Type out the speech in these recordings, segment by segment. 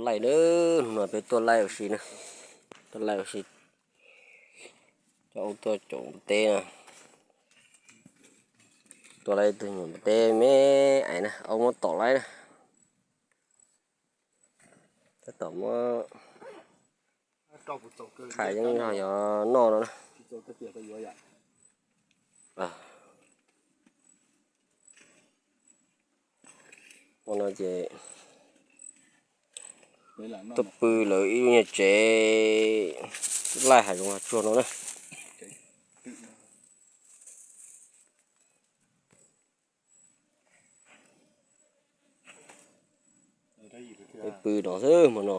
Laij na, hnub no peb tuaj laij ua si na, tuaj laij ua si, coj aub tuaj caum npua teb na, tuaj laij ib tug nyuam npua teb me ais na, aub muab tom laij na, tab tom muab qhais yeeb yog yog noj no na. Ua no ces tuaj pw lawv ib lub nyuag tsev laij hav zoov hav tsuag no na. Pw no xwb hmo no.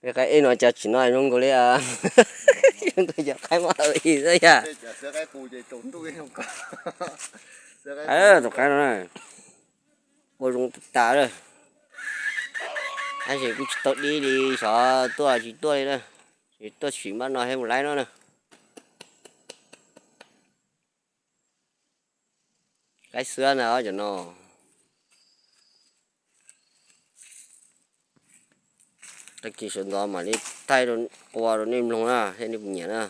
Peb qaib ej no cas tsis noj zoo nkaus li, zoo nkaus cov qaib mab ib xwb yam. Tus qaib no ua zoo tas lawm, tab sis kuj tsis tau dib li xyov tuaj tsis tuaj li na, tsis tuaj sim npaj no thiab mus laij no na. Qaib xwb na cov no. Tag kis sawv ntxov mam li thaij qua rau nej mloog na thiab nej puas nyiam na.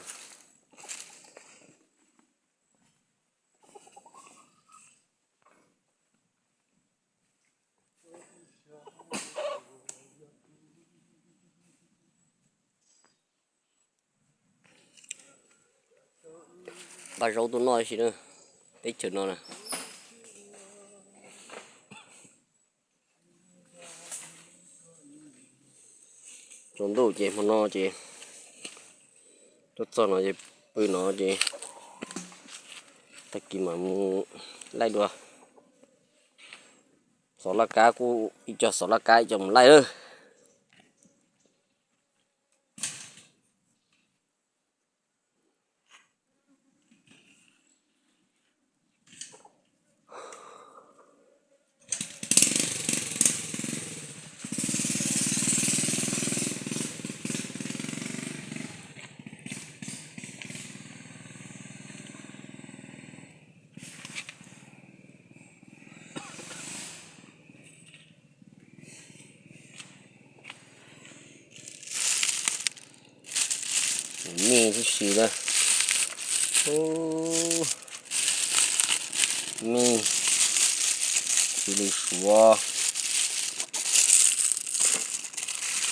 Npaj zaub tuaj noj ib si na, teb chaws no na. Tsaus ntuj ces hmo no ces tuaj txog no ces pw no ces tag kis mam mus laij dua. Xov laj kab kuj ib co xov laj kab ib co mus laij lawm. Mij tib si na. Mij cia li suav,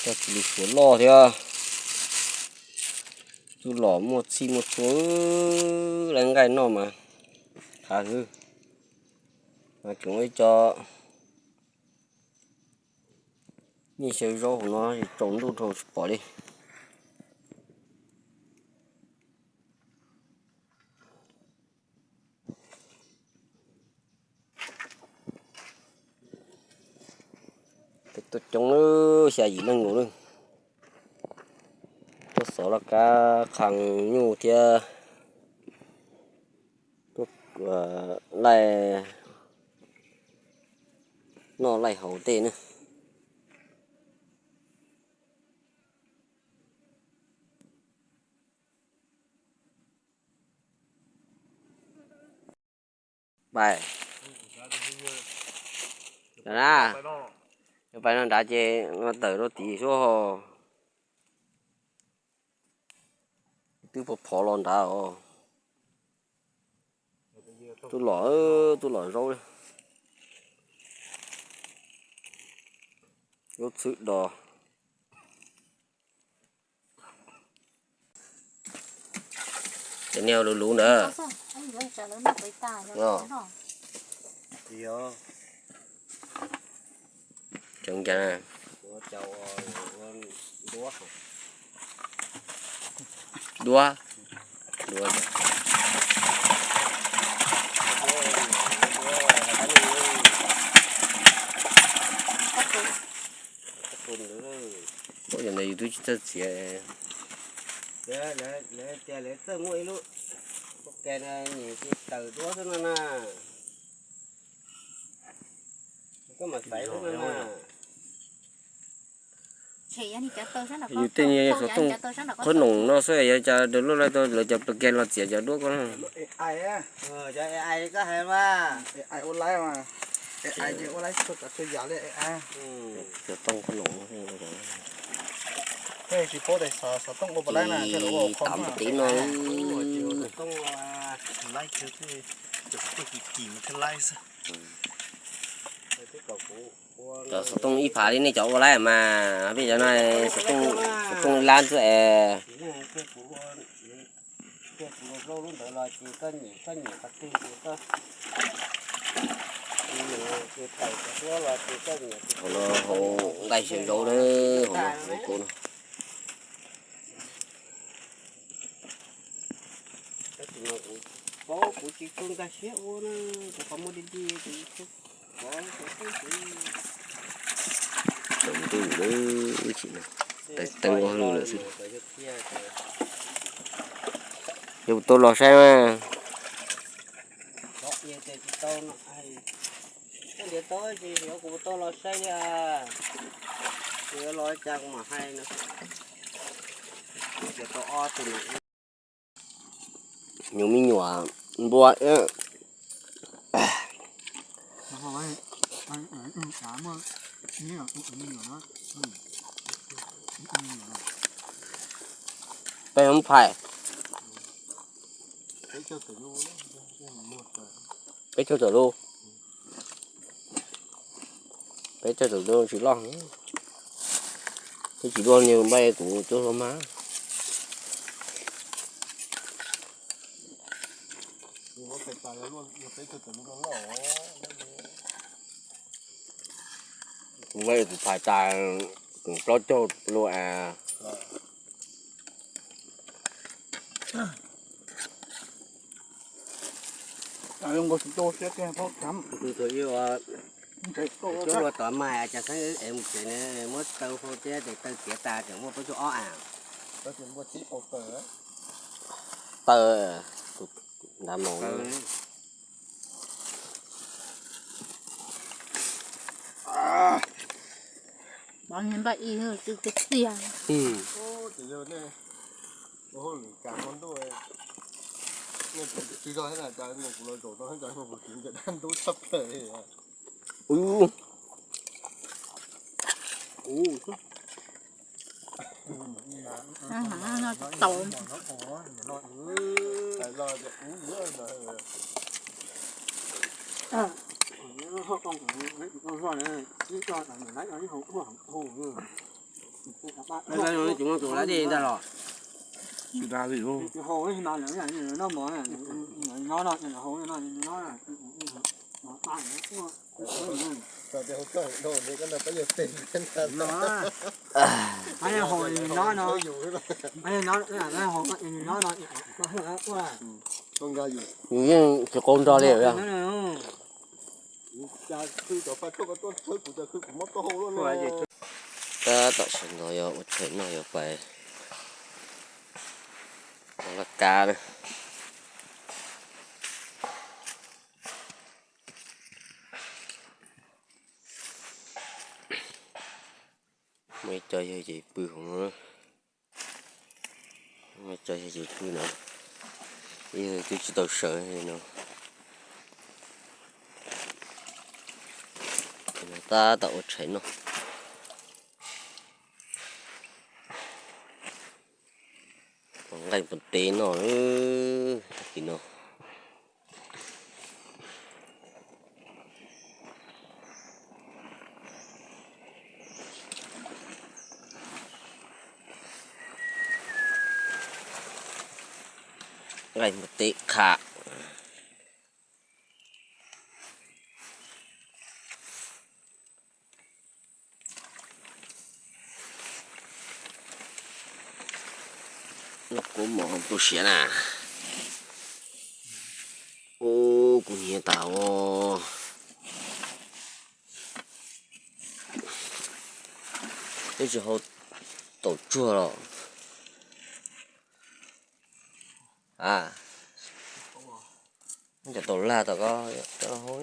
cia li suav loj thiab. Tub los muaj txhij muaj txhua, lawv nqaij noj mas khav hwv. Mas tseem ua ib co mij xyaw zaub hauv no tsaus ntuj dhau tsis pom li. Peb tuaj coob lawm, xya yim leej nkaus lawm. Tuaj xov laj kab qhee nyuj thiab tuaj laij noj laij haus tej na. Pais na, pais no nrad ces no tawm rau tid xwb ho. Twb phov phov los nrad os. Tub los, tub los zaub, zaub txhwb dos. Cov niag luv luv ntawd. Tseem cas na. Duab. Duab. Ua cas ntawd yus twb tsis txawj txiav. Lawv tias lawv txawj muaj ib lub ua ke no nyiam ces tawm duab xwb no na. Koj mam xaiv xwb no na. Yus tej niag xov tooj qhob noom no xwb, yog cas lawv lub laij tau lawv cov pla ke los txiav cov duab ko na. Cov A I koj hais mas. A I ua laib mas. Cov tooj qhov no, tsis paub tias xov tooj ua puas laib na, tam mus tev no. Cov xov tooj ib phav li nej cov ua laib mas, peb cov no xov tooj lab xwb es. Hauv no hauv nqaij xyaw zaub na, hauv no hauv kub no. Kuv tsis tau nkag siab ua na, kuv qhov muag di di. Tsaus ntuj lawm, teeb ua hwj lawm xwb. Yog kuv tau los saib mas. Kuv tau los saib, kuv los cas kuv mam hais no. Nyuam me nyuam npua. Peb hoob phais. Peb caug tawm lub. Peb caug tawm lub tsis loj. Twb tsis dua ni npaj kuv cuab hlua mas. Kuv npaj kuv phais tas plaub caug lub as. Cuab hlua tod mas cas xeeb es mus tsev ne, muab taw hau thiab ces taw tiav tas tseem muaj plaub caug ob as. Taw nrad mus. Tus no tus lav dej ntag los? Yus yeej tsis qaug nrog li. Tab tom sawv ntxov yuav ua tshais noj yuav pais laj kab na. Muaj ib co yawg ces pw hauv no. Muaj ib co yawg ces pw no. Yawg twb tsis tau sawv no. Tab tom ua tshais noj. Nqaij npua teb noj, tag kis no. Nqaij npua teb qham. Noj kua mov tu siav na. Ub, kuv nyiav tas os. Twb tsis hau taum tsuag los. A, cov taum lag tom ko coj los hau.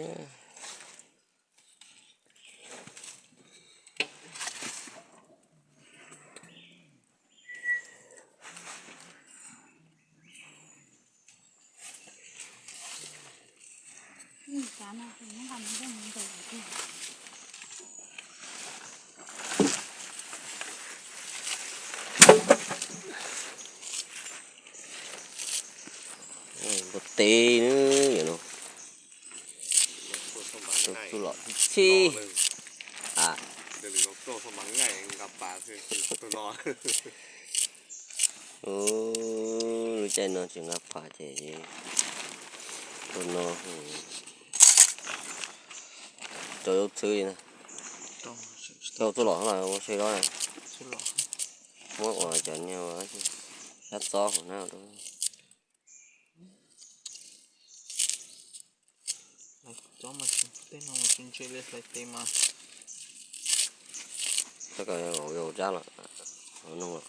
Npua teb no, tub los tib txhij. Lub caij no tsis nqa pas ces tus no rau zaub txhwb li na. Rau txuj lom los ua se los na. Muab ua cov niag sab txob hauv na. Tab kom yau zab los, no los.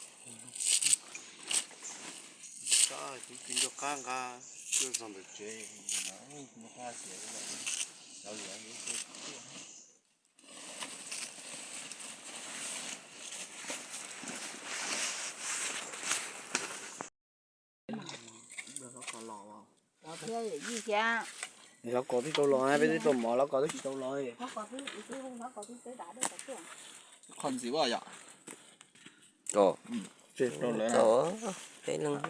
Los kos twb tau los, peb twb tau mov, los kos twb tsis tau los. Qhov ntxiv yom. Peb leeg.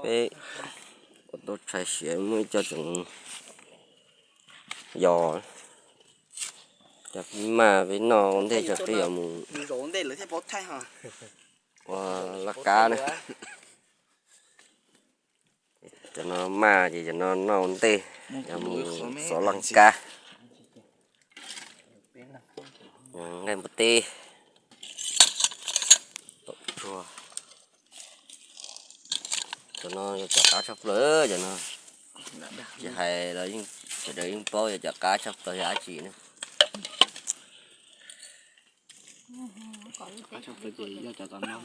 Peb ua tau tshais siav muaj ib co tseem yos, cov pib maj peb noj ua ntej tso peb yuav mus ua laj kab na. Cov no maj ces cov no noj ua ntej, yuav mus xov laj kab. Nqaij npua teb, taum tsuag. Cov no yog cov qab tshaj plaws cov no. Tsis hais los sawv daws yeej paub yog cov qab tshaj plaws yog dab tsi na. Qab tshaj plaws ces yog cov tom no,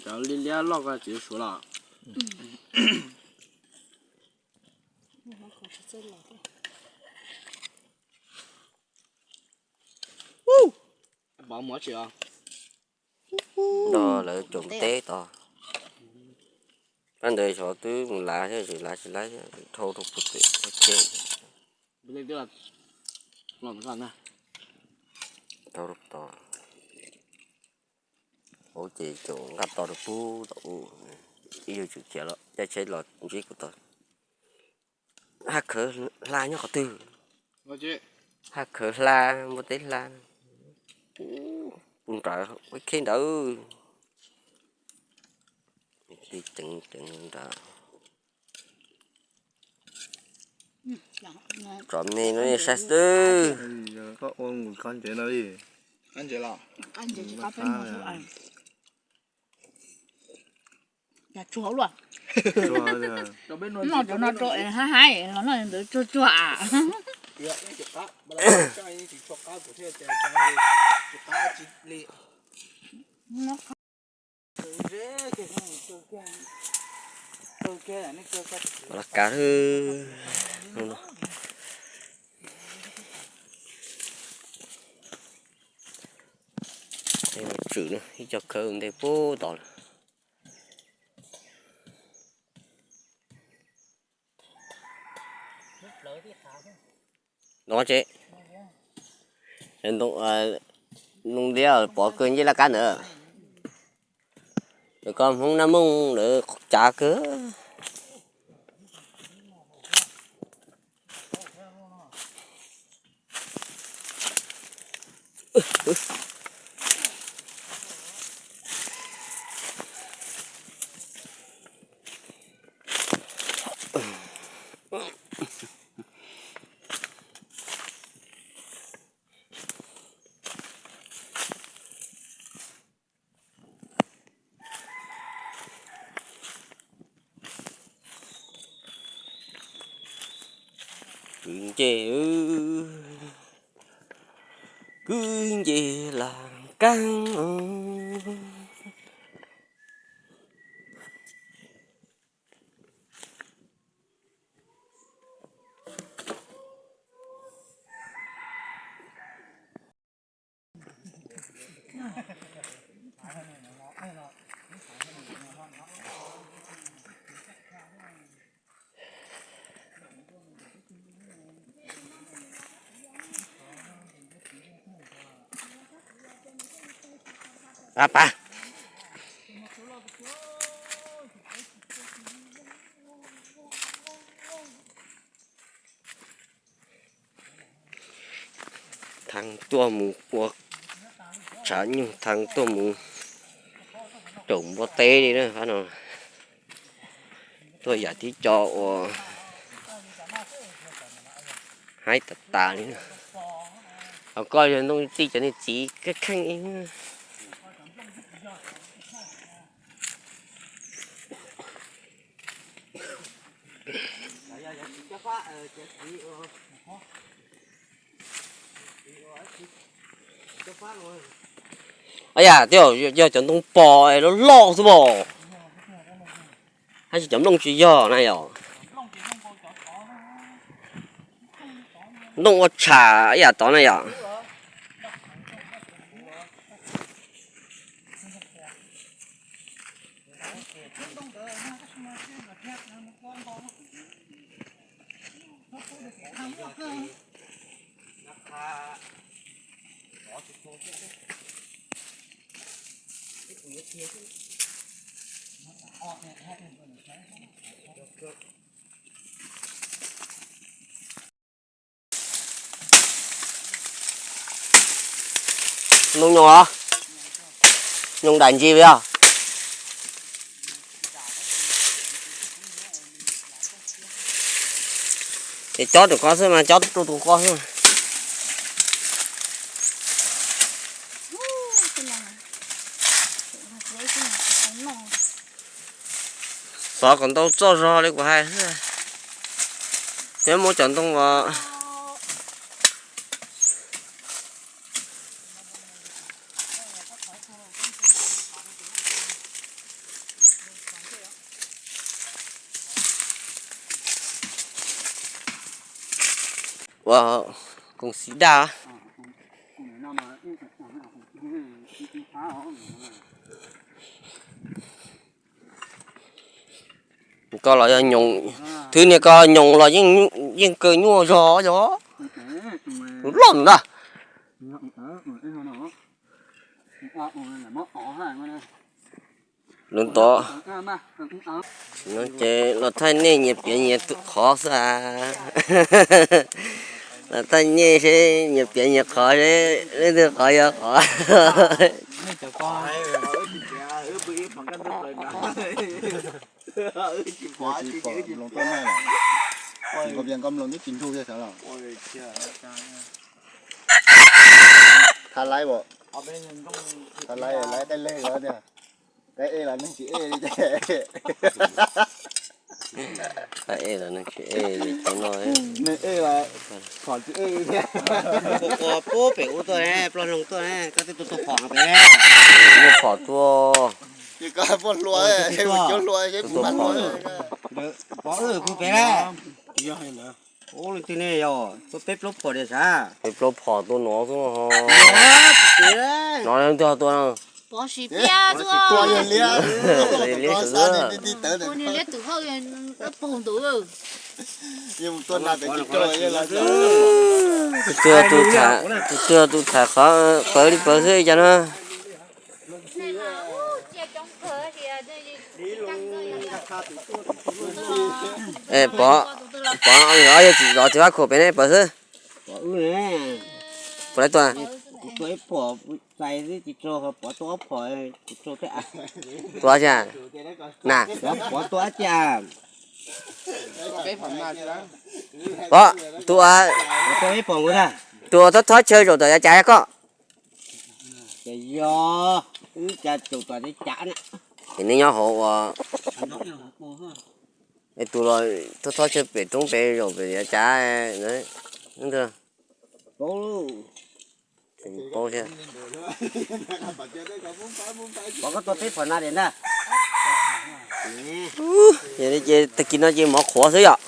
cov liab liab loj ko tsis suav los. Pov muab tsis os. Nrog lawv tsoom teb tod. Pab ntawd xyov twb mus lav thiab tsis lav, tsis lav thiab, dhau rau puag pem thaj cheb. Dhau rau tod. Ua ces tseem nqa to rau puag tom ub, ib yam tsum khiav los caij tsheb los ntsib kuv tod. Haj khawv hla nyob qhov twg? Haj khawv hla, npua teb hla. Puag nrad, ua kheb nrad. Ceev ceev nrad. Tsov me no saib xwb. Noj cov no rau haib haib los noj ntawd tsuag tsuag a. Laj kab, tswm ib co khawb ntej puag tod lawm. No tsev, ntoo liab pov kawg ncej laj kab ntawd. Lawv koj Hmoob Naj Mooj lawv cav kawg. Kwv ncej, kwv ncej las kaab. Qab pas. Thav tuaj mus ua tshav nyuj, thav tuaj mus raum npua teb li na, qab no tuaj yam thib co uas haib tas tas li na. Hos koj yog Ntoo Tij cov niag txiv kheej kheej. Yam, yog cov ntoo pos loj loj xwb mas, hab tsis cov nplooj tsis yog na yom. Ntoo ua tsham yam tod na yom. Noo nyoos os, nyoos dam ntsis yog. Ces cob rau koj xwb mas, cob rau tus koj xwb. Xov kom ntau txoj zog li kuv hais xwb. Peb muab cov ntoo uas ua koom xim daj. Koj los yog nyoos, thwb niag koj nyoos los yeej kawg nyuaj zog yog loj ntag. Lawv tod no ces los thaij nej nyias piav nyias qhov xwb. Los thaij nej seb nyias piav nyias qhov seb leej twg qhov yog qhov. Tha laib, tha laib, laib tej leeg los tias, laib ej los neeg tsis ej li. Laib ej los neeg tsis ej li, neeg ej los phom tsis ej li thiab. Ua pub pem ub tuaj, ploj loo tuaj, koj twb tuaj tua phom pem. Muaj phom tuaj. Ces koj muaj hlua, hlua, hlua. Pov wb pub pem. Ub, leej twg ne yog tuaj peb plaub phom tias sav? Peb plaub phom tuaj no xwb ho. No leej twg ho tua no? Pov Sis Piab xwb. Tus liab tus hauj paug ntawd. Tus twg tus tham, tus twg tus tham qhov pawv li pawv xwb cas no. Pov, Pov, yog tsis zov txiv Vaj Khuam pem ne pawv xwb. Pov, Pov ib phom txais xwb tsis tso, Pov tua ob phom tsis tso thiab. Tua cas? Na, Pov tua cas? Pov, tua, tua thob thob chaw zaum tom yav cav koj. Ces yog wb cas caum tom cav na. Ces neb nyob hauv ua, es tus los thob thob chaw pem roob pem zaum pem yav cav. Paub thiab. Pov, koj tua peb phom na diam ntag. Yog li ces tag kis no ces mov qhuav xwb yom.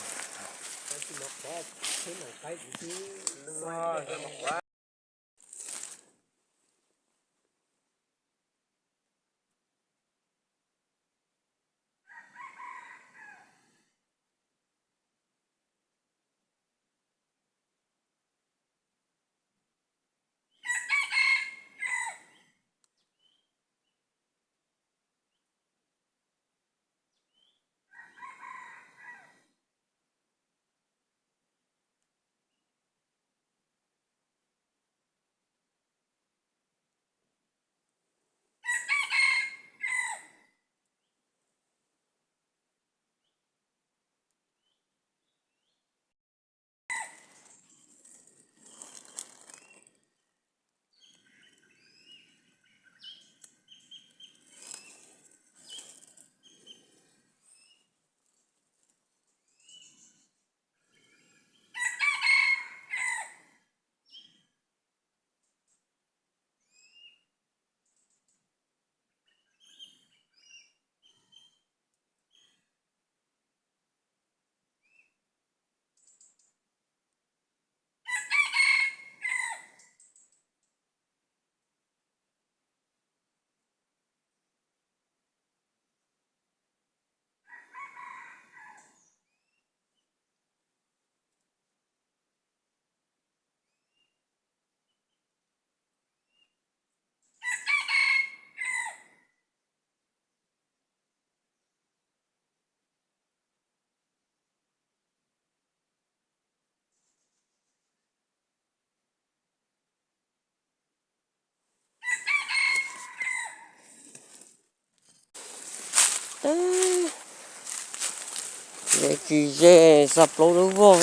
Tsis ze, xa plaub dawb vog.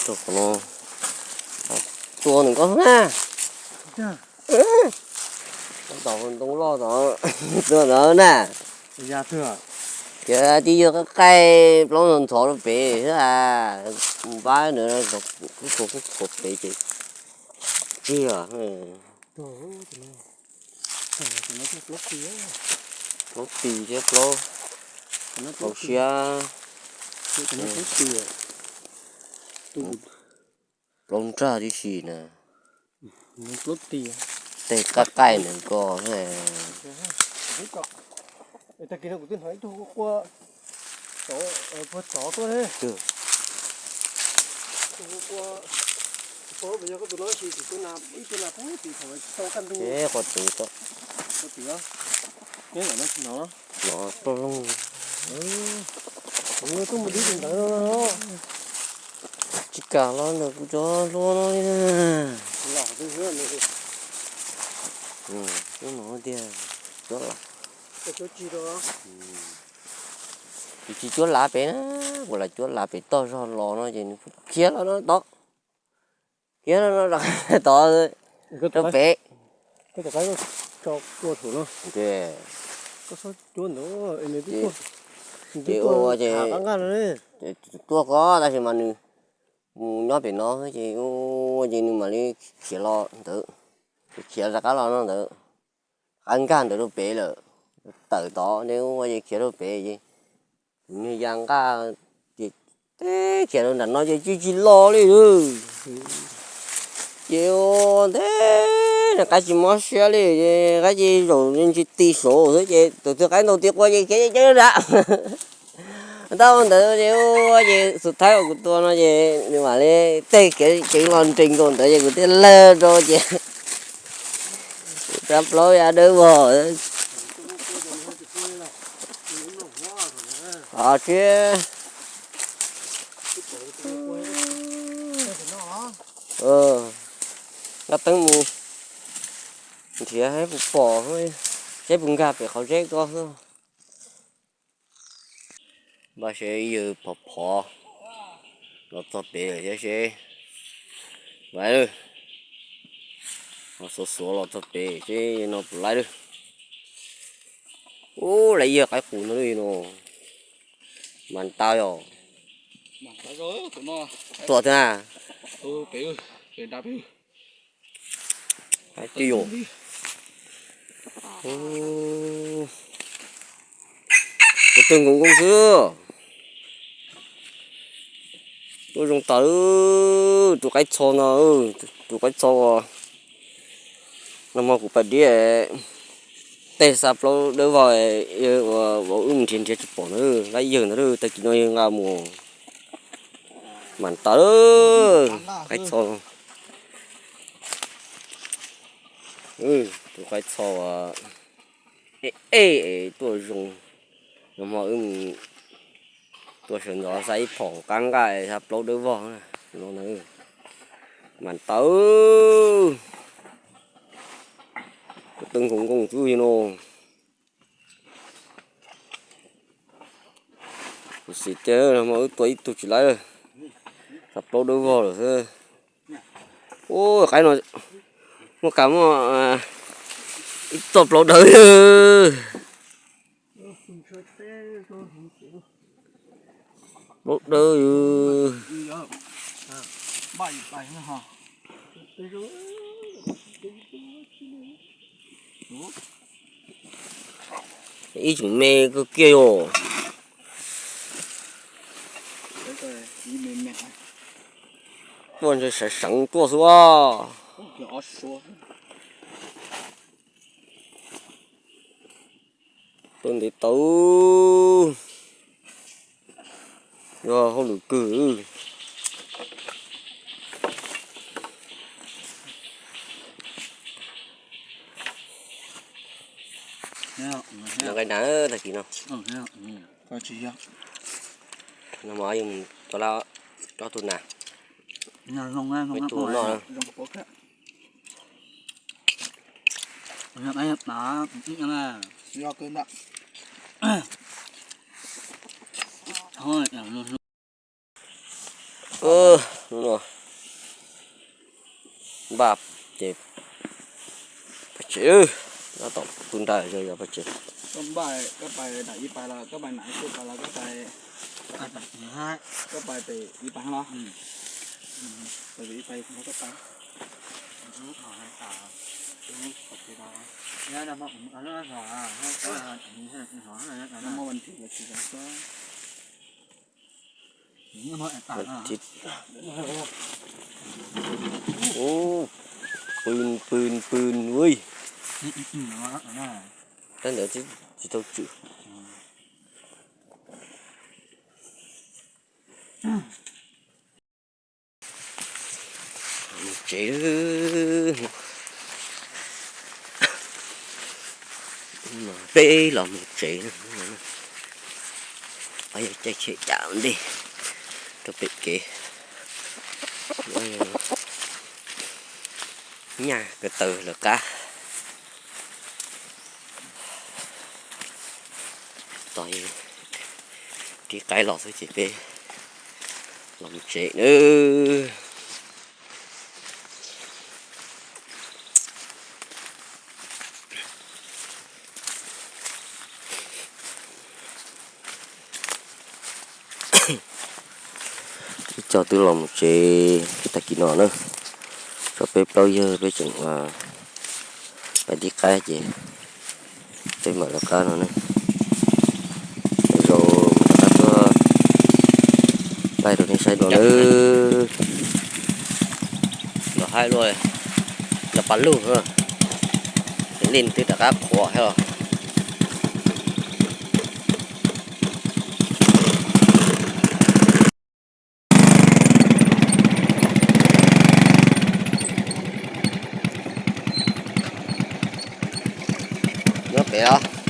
Rau qhov no tua nws koj na. Tom ntoo loj tom tua ntawd na. Ces tib yog qaij qaij plaub ntxhov ntxhov rau pem xwb a. Mus pab ntawd kuj khuav kuj khuav pem ces tsis yog. Plaub tis thiab plaub, plaub siab, plaub nrag tib si na. Tej qab qaij ntawd ko. Qhov tsev ko. No toj loog. Tsis kam los ntawm kuv cov hlua no li na. Lub no tiag, cuab los. Nws tsis cuab lav pem na, kuv lam cuab lav pem toj zog los no ces nws khiav los no tod, khiav los no rov qab tod rau pem. Ces ua ces tuaj ko tab sis mas nws mus nyob pem no ces ua ces nws mam li khiav los ntawd, khiav rov qab los no ntawd, qab nkag ntawd rau pem lawm, tawm tod ne ua ces khiav rau pem ces nws ya nqaj ces teb khiav rau nram no ces tsis tsis los li. Ces ua ntej nws qab tsis mob siab li ces qab ces zaum ntsis ti saud xwb ces tus twg qaib ntaus ti qua ces khiav ceev nram. Tau ntawd ces ua ces xus thaib uas kuv tua no ces nws mam li tej khiav ceev los nres nkaus ntawd ces kuv thiaj lawg rau ces xa plaub ya dawb vog. Os, tsis nqa teeb mus nrhiav saib puas pom, saib puas nkag pem qhov zeb ko xwb. Npaj seb yawg phov phov los txog pem lawm thiab seb. Lawv ho xuav xuav los txog pem seb no puas laib lawm. Ub, lawv yawg qaib qus no no. Mas tau yom. Tuaj thiab na. Qab twj yus. Kuv twg nkoos nkoos xwb. Tuaj zoo tas tus qaib txho no, tus qaib txho uas nag hmo kuv pais diab tej xa plaub dawb vog ua vauv wb mus nrhiav nrhiav tsis pom ntawd, lab yawg ntawd tag kis no yawg nqa mus. Mas tas qaib txho. Tus qaib txho ej ej tuaj zoo. Nag hmo wb mus tua sawv ntxov xa ib phom qab nqaj xa plaub dawb vog no na. Mas tawv, kuv twb nkoos nkoos xwb no. Kuv xav tias nag hmo wb tua ib tug tsis laib, xa plaub dawb vog lawm xwb. Ub, qaib no muaj kas muaj ib txoj plaub dawb. Plaub dawb. Ib tsoom me kawg kiag yom. Tuaj ntshe seev seev tuaj xwb. Tuaj ntev tau, yog hauj lwm kawg. Nqaij na tag kis no. No mas yog mus tua lab ob tug na, ib tug noj. Npaj ces pais tsev, tab tom tu nra yog yog pais tsev. Koj npaj koj pais nram ib pais los koj pais nram ib pais los koj pais, koj pais pem ib pais los, pais pem ib pais los koj pais. Ub, pw pw pw ui. Tab ntawd tsis tau tswm. Mus tsev. Peb los mus tsev. Yog caij tsheb cam ntej rau pem kev. Nyaj ko taw lawv qab. Tos rib qaib los xwb ces peb los mus tsev nawb. Ib co twb los mus tsev tag kis no na, tso peb plaub yawg peb tseem pais rib qaib ces peb mam lawv qab no na. Zaum rov qab tuaj laij rau nej saib dua nawb. Los haib luaj, los pas lug, nej twb rov qab qhuav thiab los. Nyob pem os.